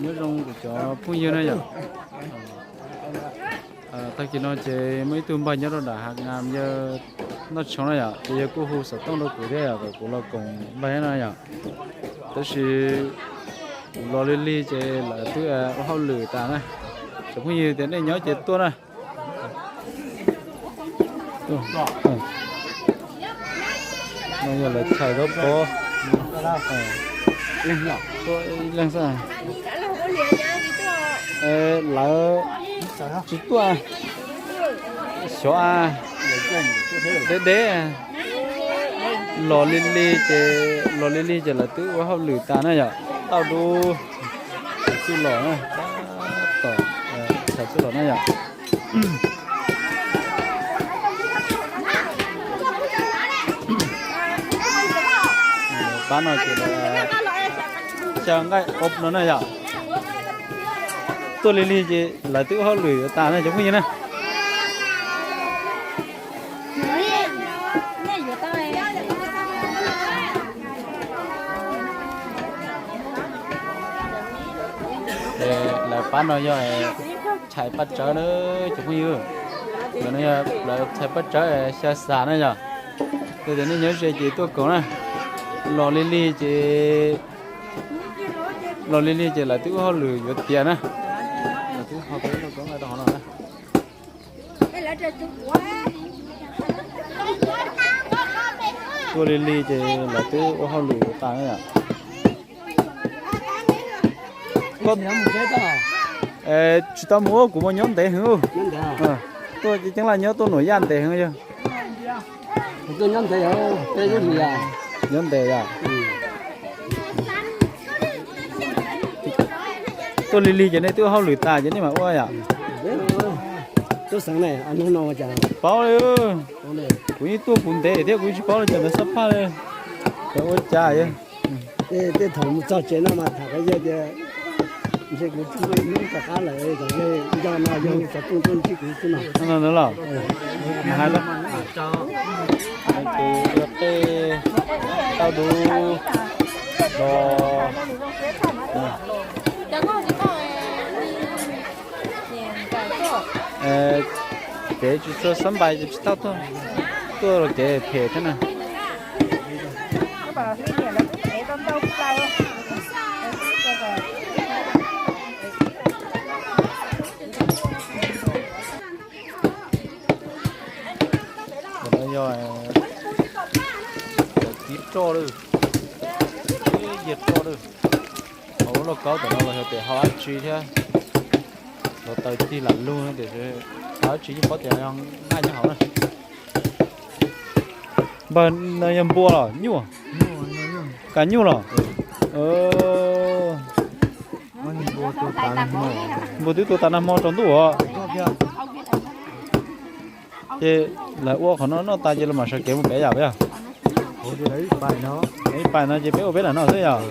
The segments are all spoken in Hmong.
Nyob zoo kuv cov phooj ywg na yom. Tag kis no ces muaj ib tug npawg nyob rau nram Hav Nas yawg noj tshoob na yom, ces yawg kuj hu xov tooj rau kuv thiab yom, kom kuv los koom npawg thiab no yom. Tab sis kuv los lig lig ces lawv twb ua hauj lwm tas na. Cov phooj ywg tias nej nyob ces tuaj na. No yog lawv chais zaub pob. Ib leeg xwb. Lawv tsis tuaj. Xyov a, deb deb. Los lig lig ces, los lig lig ces lawv twb ua hauj lwm tas na yom. Tau dub, txuj los na, tom, txuj los na yom. Pab no ces xyaw nqaij ob no na yom. Tuaj lig lig ces lawv twb ua hauj lwm yuav tas na cov phooj ywg na. Lawv pab no yog chais paj tsawb na cov phooj ywg. Cov no yog lawv chais paj tsawb xyaw xas na yom. Yog tias nej nyob ze ces tuaj koom na. Los lig lig ces, los lig lig ces lawv twb ua hauj lwm yuav tiav na. Lawv twb ho peb lauj kaub nqa rau hauv no na. Tuaj lig lig ces lawv twb ua hauj lwm yuav tas na yom. Tsis tau mus, kuv mas nyob ntev heev. Tuaj Ceeb Laj nyob tuaj Nuam Yaj ntev heev yog. Nyob ntev yom. Tuaj lig lig ces nej twb ua hauj lwm tas ces nej mam ua yom. Paub li, kuv yeej tuaj kuv ntev thiab kuv yeej tsis paub li cas ntawd xab phaj li. Cov ua cas yog. Tej thaum mus txog tsev no mas tham qhov yog tias ntshe kuv tsis muaj ib hnub rov qab lawm, kom yog nco no yog cov phooj tuaj ntsib kuv xwb no. Ntawd los, tus ua qej tau dub los. Kev tsis tshua xab npais ces tsis tau tuaj, tuaj los kev phem thiab na. Tam no yog cov tib roj lawm, tib yig roj lawm. Hauv lub lauj kaub tam no los yog tias hau dab tsi thiab, los taws cig lam lug no tiam sis hau dab tsi yeej paub tias nqaij nyob hauv na. Npawg, no yog npua los nyuj? Kav nyuj los? Npua twb tuag tas nag hmo tsaus ntuj os. Ces lawv ua qhov no noj tas ces lawv mam sawv kev mus pem yam yog? Ib pais no ces peb ua peb lam noj xwb yog?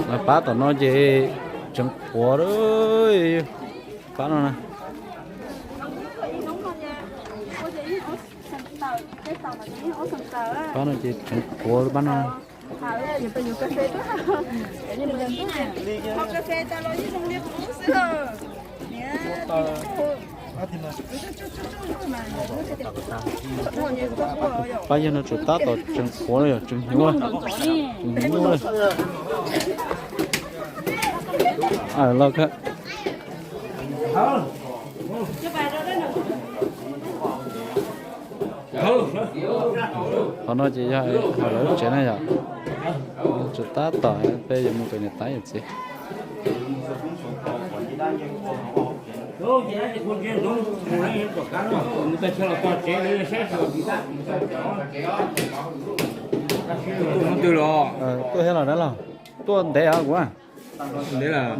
Lawv pab tom no ces tseem qhuav, pab no na. Pab no ces tseem qhuav pab no. Pab yawg no tseem tab tom tseem qhuav, tseem hnyuv, tseem hnyuv. Los, qhov no ces yog hauv lawv lub tsev na yom. Tseem tab tom peb yuav mus pem niam tais yawm txiv. Tuaj thiab los dab los? Tuaj ntev os kuv. Ntev lawm.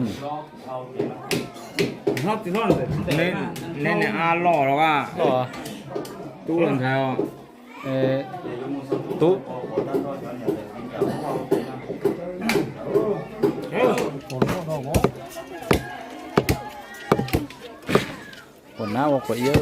Neb niam a loj los a? Tub los ntxhais os? Tub. Quas nab ua quas iab.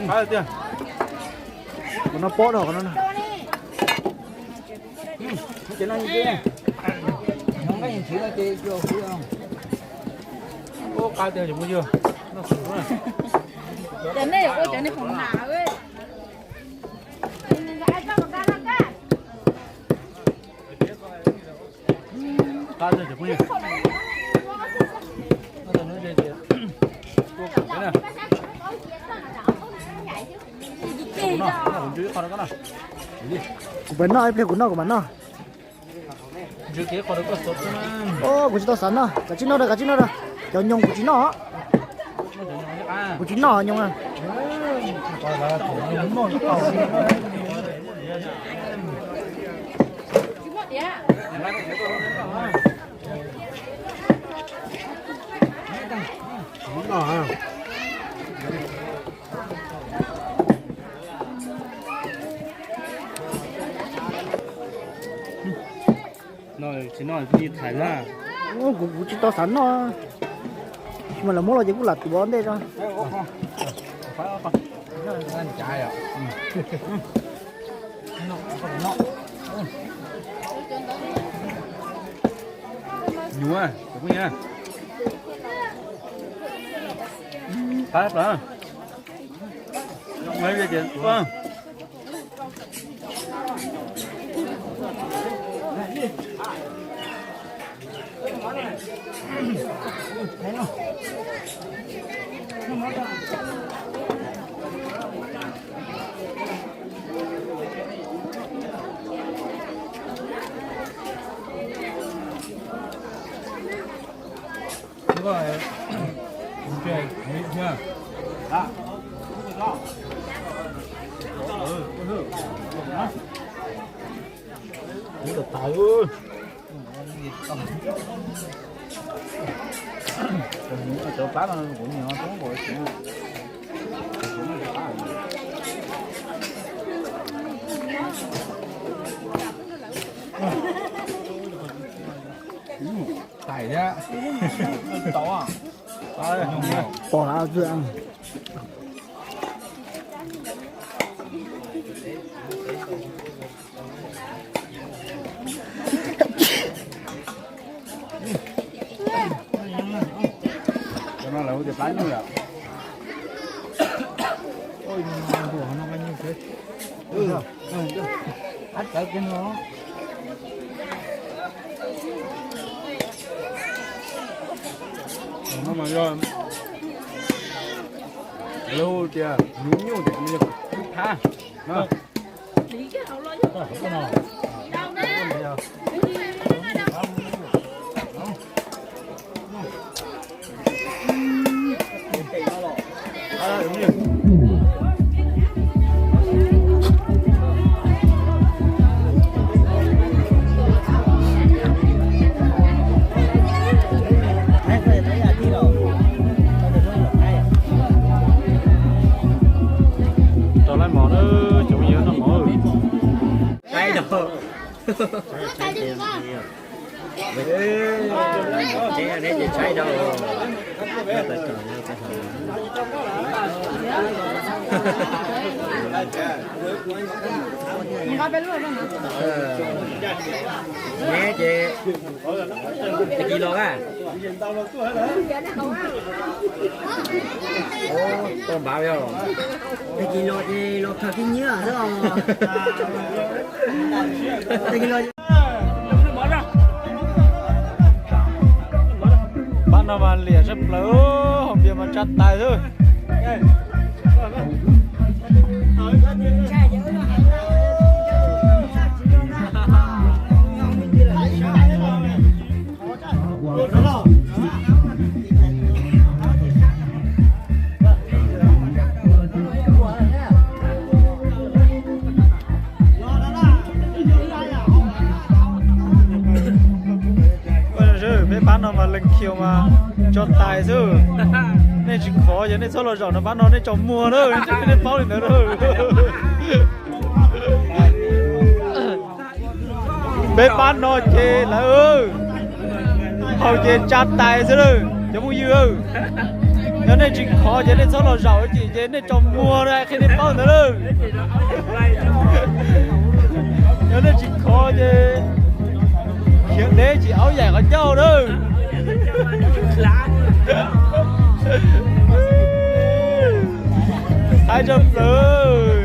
Qab tiag. Kuv no pob dhau qhov no na. Ces no ces, no nqaij yeej txiv no ces, ua qab tiag cov phooj ywg, noj xwb na. Cov nej ua cov nej hmoov hnav. Qab tiag cov phooj ywg. Kuv pab noj ib pliag kuv noj kuv mam noj. Kuv tsis tau xav noj, kav tsij noj rau, kav tsij noj rau. Cov nyoos kuv tsis noj. Kuv tsis noj nyoos na. Tsis noj, kuv tsis tau xav noj. Tsis mas lawv muab los ces kuj lam tuav ntej tso. Nyuaj, cov phooj ywg. Qab plaws. Cov pab no kuv nyiam tub npaum li. Tais thiab. Pom lawm. Cov no lawv hu tias plab nyuj yom. Lawv hu tias nyuj nyuj tias yog nyuj thab. Rau lawv mov na, cov phooj ywg noj mov. Neb ces tag kis los a. Tuaj npav yog tag kis los ces los khaws khib nyiab xwb os. Pab no mas liam tshaj plaws, haus npias mas tsa tais xwb. Peb pab no mas leej khiu mas tso tais xwb. Nej tsis khov ces nej txhob los zaum no, pab no nej tso muag na, nej paub li ntawd na. Peb pab no ces lawv haus ces tsa tais xwb lawm cov phooj ywg. Yog nej tsis khov ces nej txhob los zaum, ces nej tso muag na, qhia nej paub ntawd lawm. Yog nej tsis khov ces khiav deb tsis aub yaim qhov ncauj na. Haib tshaj plaws.